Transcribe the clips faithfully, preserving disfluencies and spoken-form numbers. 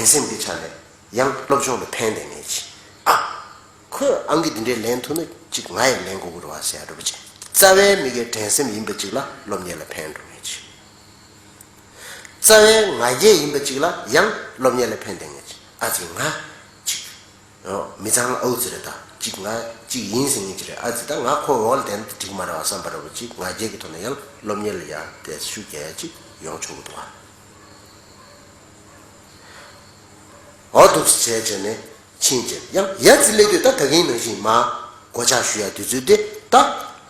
འགྲན་སེམས་ཀྱི་ཆ་ནས་ཡང་སློབ་སྦྱོང་ལ་ཕན་བདེ་ངེས་ཅི། ཨ། ཁོས་ཨང་ཀི་འདི་འདྲའི་ལེན་ཐུབ་ན་ཅིག་ང་ཡང་ལེན་དགོས་ཀྱི་རེད་བ་ཟེར་ཡ་འདྲ་པོ་ཅིག་རྩ་བའི་མི་གའི་འགྲན་སེམས་ཡིན་པ་ཅིག་ལ་སློབ་གཉེར་ལ་ཕན་འགྲོ་ངེས་ཅི། རྩ་བའི་ང་རྒྱལ་ཡིན་པ་ཅིག་ལ་ཡང་སློབ་གཉེར་ལ་ཕན་བདེ་ངེས་ཅི། ཨ་ཙི་ང་ཅིག་ཨོ། མི་ཚང་ཨའུ་ཙི་རེད་ད། གཅིག་ང་གཅིག་ཡིན་ཟེར་མཁན་ཅིག་རེད། ཨ་ཙི་ད་ང་ཁོ་འོག་ལ་བསྡད་ན་འགྲིག་མ་རེད་བ་བསམ་པ་འདྲ་པོ་གཅིག་ང་རྒྱལ་གྱི་ཐོག་ནས་ཡང་སློབ་གཉེར་ལ་ཡང་དེ་ཤུགས་རྒྱག་ཡ་གཅིག་ཡོང་ཆོག་གི་འདུག་བ། འོ་འདུག་སེ་བྱས་བྱས་ནས་ཕྱིན་བྱས་ཡང་ཡ་ཙི་སླེབས་དུས་ད་ད་གིན་ནང་བཞིན་མ་གོ་ཆ་ཞུ་ཡ་དུས་ཚོད་དེ་ད་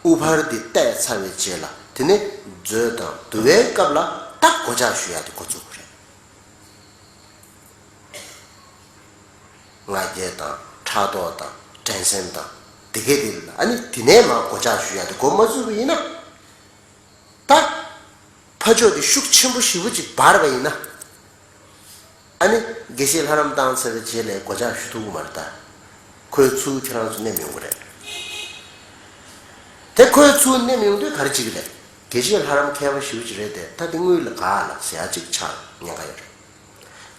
དབུ་ཕར་འདི་བལྟས་ཚར་བའི་རྗེས་ལ་དེ་ནས་མཛོད་དང་བསྡུ་བའི་སྐབས་ལ་ད་གོ་ཆ་ཞུ་ཡ་དེ་འགོ་བཙུགས་པ་རེད། ང་རྒྱལ་དང་ཕྲག་དོག་དང་འགྲན་སེམས་དང་དེ་གས་དེ་ལ་ཨ་ནི་དེ་ནས་མར་གོ་ཆ་ཞུ་ཡ་དེ་འགོ་མ་བཙུགས་པ་ཡིན་ན། ད་ཕ་ཕྱོགས་དེ་ཤུགས་ཆེན་པོ་ཞེ་པོ་ཅིག་འབར་བ་ཡིན་ན། ཨ་ནི་དགེ་བཤེས་ལྷ་རམས་བཏང་ཚར་བའི་རྗེས་ལ་གོ་ཆ་ཞུ་ཐུབ་ཀྱི་མ་རེད་ད། ཁོའི་ཚུར་ཁྱེད་རང་ཚོ་མནན་ཡོང་གི་རེད། དེ་ཁོའི་ཚུར་མནན་ཡོང་དུས་ག་རེ་བྱེད་ཀྱི་རེད། དགེ་བཤེས་ལྷ་རམས་མཁས་པ་ཞེ་པོ་ཅིག་རེད་དེ་ད་དེ་དངུལ་ལ་དགའ་ལ་ཟེར་ཡ་ཅིག་ཆགས་ཉེན་ཁ་ཡོད་རེད།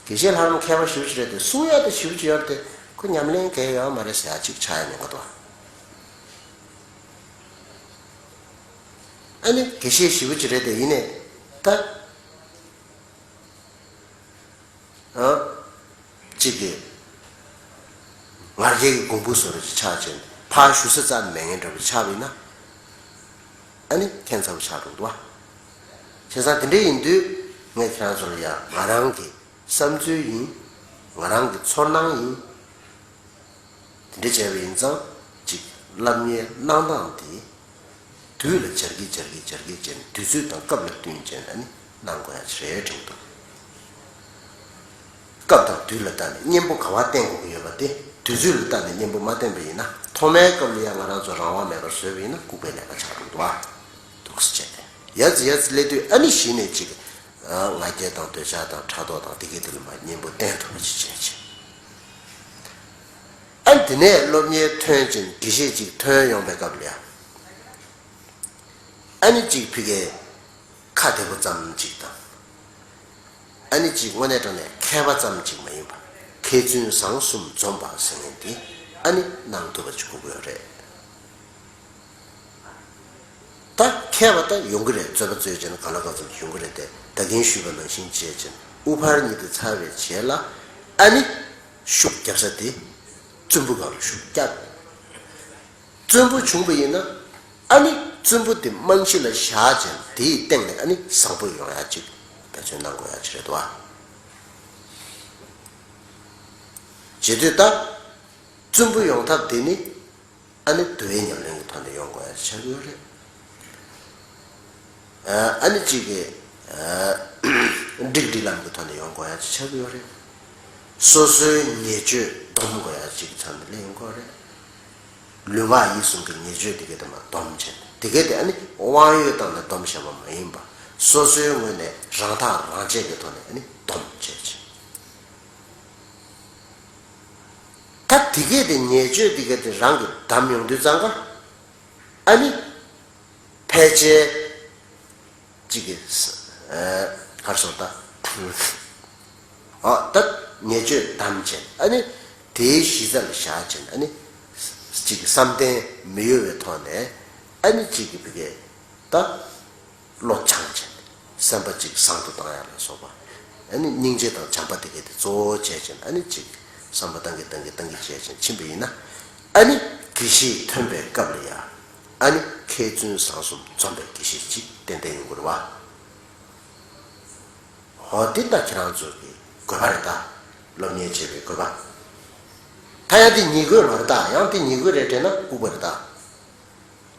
དགེ་བཤེས་ལྷ་རམས་མཁས་པ་ཞེ་པོ་ཅིག་རེད་དེ་གསུང་ཡ་དེ་ཞེ་པོ་ཅིག་ཡོད་རེད་དེ་ཁོ་ཉམས་ལེན་གང་ཡོད་མ་རེད་ཟེར་ཡ་ཅིག་ཆགས་ཡ་ཉེན་ཁ་འདུག་ཨ་ནི་དགེ་བཤེས་ཞེ་པོ་ཅིག་རེད་དེ་ཡིན་ནའི་ད། ཨ། གཅིག་གིས་ང་རྒྱལ་གྱི་གོང་བུ་བཟོ་འདྲ་ཅིག་ཆགས་བྱས་ནས་ཕར་ཞུ་ས་རྩ་ནས་མེད་མཁན་འདྲ་པོ་ཆགས་པ་ཡིན་ན། ཨ་ནི་ཁྱད་མཚར་པོ་ཆགས་འགྲོ་གི་འདུག་བ། བྱས་ཙང་དེ་འདྲ་ཡིན་དུས་ངས་ཁྱེད་རང་ཚོ་ལ་ཡང་ང་རང་གི་བསམ་ཚུལ་ཡིན། ང་རང་གི་ཚོར་སྣང་ཡིན། དེ་འདྲ་བྱས་པ་ཡིན་ཙང་ཅིག་སློབ་གཉེར་གནང་སྟངས་དེ། དུས་ལ་སྦྱར་གྱི་སྦྱར་གྱི་སྦྱར་གྱི་བྱས་ནས་དུས་ཚོད་དང་སྐབས་ལ་བསྟུན་བྱས་ནས་ཨ་ནི་གནང་དགོས་ཡ་ཅིག་རེད་དྲན་གྱི་འདུག་སྐབས་དང་དུས་ལ་བལྟས་ནས་གཉེན་པོ་ག་པར་བསྟེན་དགོས་ཀྱི་ཡོད་པ་དེ་དུས་ཚོད་ལ་བལྟས་ནས་གཉེན་པོ་མ་བསྟེན་པ་ཡིན་ན་ཐོག་མའི་སྐབས་ལ་ཡང་ང་རང་ཚོ་རང་དབང་མེད་པར་བཟོས་པ་ཡིན་ན་ལྐུགས་པའི་ལས་ཀ་ཆགས་འགྲོ་འདུག་ཨ། འདུག་སེ་བྱས་ཏེ་ཡ་ཙི་ཡ་ཙི་སླེབས་དུས་ཨ་ནི་གཞི་ནས་ཅིག་ང་རྒྱལ་དང་འདོད་ཆགས་དང་ཕྲག་དོག་དང་དེ་གའི་དེ་ལ་མར་གཉེན་པོ་བསྟེན་ཐུབ་པ་ཅིག་བྱས་བྱས། ཨ་ནི་དེ་ནས་སློབ་གཉེར་ཐོན་ཅིང་དགེ་བཤེས་ཅིག་ཐོན་ཡོང་པའི་སྐབས་ལ་ཡང་། ཨ་ནི་གཅིག་ཕ་གིའི་ཁ་བདེ་པོ་ཙམ་གཅིག་དང་། ཨ་ནི་གཅིག་དངོས་གནས་དྲང་གནས་མཁས་པ་ཙམ་གཅིག་མ་ཡིན་པ་མཁས་བཙུན་བཟང་གསུམ་འཛོམས་པ་ཟེར་མཁན་དེ་ཨ་ནི་གནང་ཐུབ་པ་ཅིག་དགོས་ཀྱི་ཡོད་རེད། ད་མཁས་པ་ད་ཡོང་གི་རེད། རྩོད་པ་རྩོད་བྱས་ན་གང་ལ་གང་འཚམ་ཡོང་གི་རེད་དེ་ད་གིན་ཞུས་པ་ནང་བཞིན་བྱས་བྱས་ན་དབུ་ཕར་གཉིས་དེ་ཚར་བའི་རྗེས་ལ་ཨ་ནི་ཤུགས་རྒྱབ་ས་དེ་བཙུན་པོ་སྒང་ལ་ཤུགས་རྒྱབ། བཙུན་པོ་བྱུང་བ་ཡིན་ན་ཨ་ནི་བཙུན་པོ་དེ་རྨང་གཞི་ལ་བཞག་ཅིང་དེའི་སྟེང་ནས་ཨ་ནི་བཟང་པོ་ཡོང་ཡ་ཅིག་འབད་བརྩོན་གནང་དགོས་ཡ་ཅིག་རེད་དོ། བྱེད་དུས་ད་བཙུན་པོ་ཡོང་ཐབས་དེ་ནི་ཨ་ནི་འདུལ་བའི་ཉམས་ལེན་གྱི་ཐོག་ནས་ཡོང་དགོས་ཡ་ཅིག་ཆགས་ཀྱི་ཡོད་རེད། ཨ་ནི་གཅིག་གིས་སྒྲིག་སྒྲིག་ལམ་གྱི་ཐོག་ནས་ཡོང་དགོས་ཡ་ཅིག་ཆགས་ཀྱི་ཡོད་རེད། སོ་སོའི་ཉེས་སྤྱོད་སྡོམ་དགོས་ཡ་ཅིག་གི་ཚབ་ནས་སླེབས་ཡོང་གི་ཡོད་རེད། ལུས་ངག་ཡིད་གསུམ་གྱི་ཉེས་སྤྱོད་དེ་གས་དེ་མར་སྡོམ་བྱས་ནས་དེ་གས་དེ་ཨ་ནི་དབང་ཡོད་སྟངས་ནས་སྡོམ་བཞག་པ་མ་ཡིན་པ་སོ་སོའི་ངོས་ནས་རང་ཐག་རང་བཅད་ཀྱི་ཐོག་ནས་ཨ་ནི་སྡོམ་བྱས་བྱས། ད་དེ་གས་དེ་ཉེས་སྤྱོད་དེ་གས་དེ་རང་གིས་བསྡམས་ཡོང་དུས་ཙང་ཀ་ཨ་ནི་ཕལ་ཆེར་གཅིག་གིས་གར་སོང་ད། ཨ་ད་ཉེས་སྤྱོད་བསྡམས་བྱས་ཨ་ནི་དེའི་གཞི་རྩ་ལ་བཞག་བྱས་ཨ་ནི་གཅིག་གིས་བསམ་གཏན་མི་གཡོ་བའི་ཐོག་ནས་ཨ་ནི་གཅིག་གིས་བི་གས་ད། བློ་སྦྱངས་བྱས་ནས་སེམས་པ་གཅིག་བཟང་དུ་བཏང་ཡ་ལ་སོགས་པ། ཨ་ནི་སྙིང་རྗེ་དང་བྱམས་པ་དེ་གས་དེ་གཙོ་བོ་བྱས་བྱས་ནས་ཨ་ནི་གཅིག་བསམ་པ་བཏང་གི་བཏང་གི་བཏང་གི་བྱས་བྱས་ཕྱིན་པ་ཡིན་ན། ཨ་ནི་དགེ་བཤེས་ཐོན་པའི་སྐབས་ལ་ཡ། ཨ་ནི་མཁས་བཙུན་བཟང་གསུམ་འཛོམས་པའི་དགེ་བཤེས་གཅིག་ཏན་ཏན་ཡོང་གི་རེད་བ། འོ་དེ་ལྟ་ཁྱེད་རང་ཚོ་གི་དགོས་པ་རེད་ད། སློབ་གཉེར་བྱེད་པའི་དགོས་པ། ད་ཡང་དེ་ཉེས་དགོས་མ་རེད་ད་ཡང་དེ་ཉེས་དགོས་རེད་དྲན་ན་ལྐུགས་པ་རེད་ད།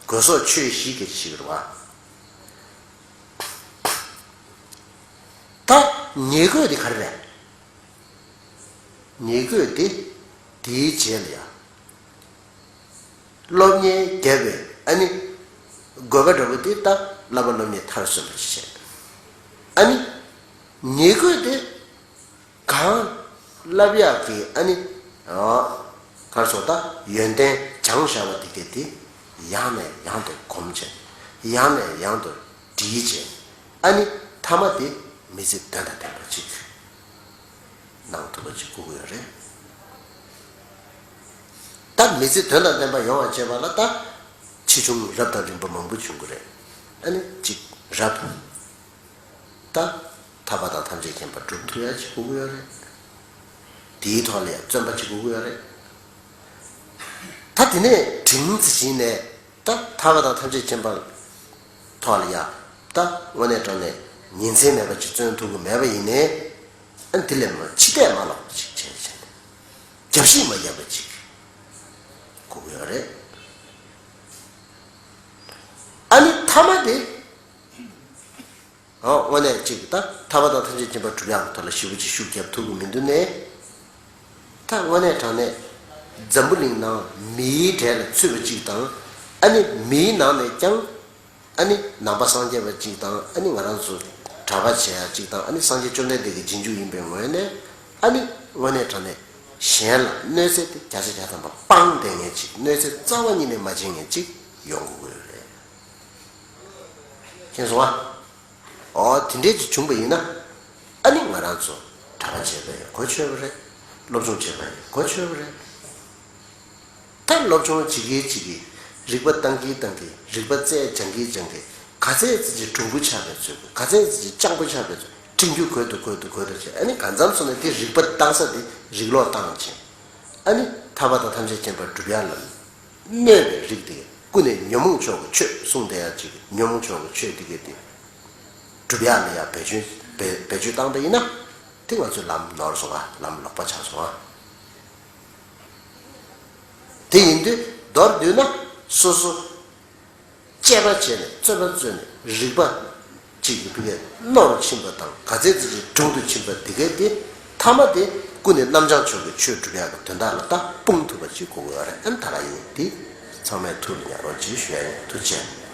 དགོས་སོགས་ཆོས་བཞི་སྐད་ཆ་ཞིག་རེད་བ། ད་ཉེས་དགོས་དེ་ག་རེ་རེད། ཉེས་དགོས་དེ་དེའི་རྗེས་ལ་ཡ། སློབ་གཉེར་བརྒྱབ་པའི་ཨ་ནི། དགོས་པ་འདྲ་པོ་དེ་ད་བསླབ་པ་སློབ་གཉེར་མཐར་སོན་པ་ཞིག་བྱས། ཨ་ནི། ཉེས་དགོས་དེ། གང་བསླབ་ཡག་གི་ཨ་ནི། གར་སོང་ད་ཡོན་ཏན་སྦྱངས་བཞག་པ་དེ་གས་དེ་ཡང་ནས་ཡང་དུ་གོམས་བྱས་ཡང་ནས་ཡང་དུ་འདྲིས་བྱས་ཨ་ནི་མཐའ་མ་དེ་མི་ཚེ་དོན་དང་ལྡན་པ་ཅིག་གནང་ཐུབ་པ་ཅིག་དགོས་ཀྱི་ཡོད་རེད། ད་མི་ཚེ་དོན་དང་ལྡན་པ་ཡོང་བ་བྱེད་པ་ལ་ད་ཆེ་ཆུང་རབ་དང་རིམ་པ་མང་པོ་བྱུང་གི་རེད། ཨ་ནི་གཅིག་རབ། ད་ཐར་པ་དང་ཐམས་ཅད་མཁྱེན་པ་སྒྲུབ་ཐུབ་ཡ་ཅིག་དགོས་ཀྱི་ཡོད་རེད། དེའི་ཐོག་ལ་ཡང་བརྩོན་པ་ཅིག་དགོས་ཀྱི་ཡོད་རེད། ད་དེ་ནས་དྲིན་ཟེར་བཞིན་ནས་ད་ཐར་པ་དང་ཐམས་ཅད་མཁྱེན་པ་ཐོག་ལ་ཡ་ད་དངོས་གནས་དྲང་གནས་ཉིན་མཚན་མེད་པ་ཅིག་བརྩོན་ཐུབ་ཀྱི་མེད་པ་ཡིན་ནའི། ཨ་ནི་དེ་ལས་མ་ཕྱི་བལྟས་མ་ལོག་པ་ཅིག་བྱས་བྱས་ནས་རྒྱབ་བཤིག་མ་རྒྱབ་པ་ཅིག་དགོས་ཀྱི་ཡོད་རེད། ཨ་ནི་མཐའ་མ་དེ། ཨོ་དངོས་གནས་གཅིག་ད་ཐར་པ་དང་ཐམས་ཅད་མཁྱེན་པ་སྒྲུབ་ཡག་གི་ཐོག་ལ་ཞེ་པོ་ཅིག་ཤུགས་རྒྱབ་ཐུབ་ཀྱི་མི་འདུག་ནས། ད་དངོས་གནས་དྲང་གནས་འཛམ་བུ་གླིང་ནང་མིའི་གྲས་ལ་ཚུད་པ་ཅིག་དང་། ཨ་ནི་མིའི་ནང་ནས་ཀྱང་ཨ་ནི་ནང་པ་སངས་རྒྱས་པ་ཅིག་དང་། ཨ་ནི་ང་རང་ཚོ་གྲྭ་པ་བྱེད་ཡག་ཅིག་དང་། ཨ་ནི་སངས་རྒྱས་བཅོམ་ལྡན་འདས་ཀྱི་རྗེས་འཇུག་ཡིན་པའི་ངོས་ནས། ཨ་ནི་དངོས་གནས་དྲང་གནས་གཞན་ལ་གནོད་འཚེ་དེ་བརྒྱ་ཆ་བརྒྱ་ཐམ་པ་སྤང་བསྡད་མཁན་ཅིག་གནོད་འཚེ་རྩ་བ་ཉིད་ནས་མ་བྱེད་མཁན་ཅིག་ཡོང་དགོས་ཀྱི་ཡོད་རེད། མཁྱེན་སོང་ཨ། ཨོ་དེ་འདྲས་ཅིག་བྱུང་པ་ཡིན་ན། ཨ་ནི་ང་རང་ཚོ་གྲྭ་པ་བྱེད་པའི་གོ་ཆོད་པ་རེད། སློབ་སྦྱོང་བྱེད་པའི་གོ་ཆོད་པ་རེད། ད་སློབ་སྦྱོང་བྱེད་ཀྱི་བྱེད་ཀྱི། རིག་པ་བཏང་གི་བཏང་གི། རིག་པ་རྩལ་སྦྱང་གི་སྦྱང་གི། ག་ཚད་ཙམ་ཅིག་གྲུང་པོ་ཆགས་པའི་ཚོད། ག་ཚད་ཙམ་ཅིག་སྤྱང་པོ་ཆགས་པའི་ཚོད། ཁྲིད་རྒྱུ་དགོས་འདུག་དགོས་འདུག་དགོས་འདུག་བྱས། ཨ་ནི་གང་འཚམ་སོང་ན་དེ་རིག་པ་བཏང་ས་དེ་རིག་ལོག་བཏང་བྱས། ཨ་ནི་ཐར་པ་དང་ཐམས་ཅད་མཁྱེན་པ་སྒྲུབ་ཡག་ལ་གནོད་པའི་རིགས་དེ་ཀུན་ནས་ཉོན་མོངས་ཕྱོགས་ཀྱི་ཆོས་གསུངས་བསྡད་ཡག་ཅིག་ཉོན་མོངས་ཕྱོགས་ཀྱི་ཆོས་དེ་གས་དེ་སྒྲུབ་ཡག་ལ་ཡང་བེད་སྤྱོད་བེད་བེད་སྤྱོད་བཏང་པ་ཡིན་ན། དེ་ང་ཚོའི་ལམ་ནོར་སོང་ང་། ལམ་ལོག་པ་ཆགས་སོང་ང་། དེ་ཡིན་དུས་མདོར་བསྡུས་ན་སོ་སོ་དཔྱད་པ་བྱས་ནས་རྩོད་པ་རྩོད་ནས་རིག་པ་ཅིག་གི་ཕི་གས་རྣོ་རུ་ཕྱིན་པ་དང་། ག་ཚད་ཅིག་གྲུང་དུ་ཕྱིན་པ་དེ་གས་དེ་མཐའ་མ་དེ་ཀུན་ནས་རྣམ་བྱང་ཕྱོགས་ཀྱི་ཆོས་སྒྲུབ་ཡག་གི་དོན་དག་ལ་ད་སྤུངས་ཐུབ་པ་ཅིག་དགོས་ཀྱི་ཡོད་རེད། ཨ་ནི་ད་ག་ཡིན་དེ་ཚང་མས་ཐུགས་ལ་ཉར་རོགས་ཅེས་ཞུ་ཡ་ཡིན། ཐུགས་རྗེ་ཆེ།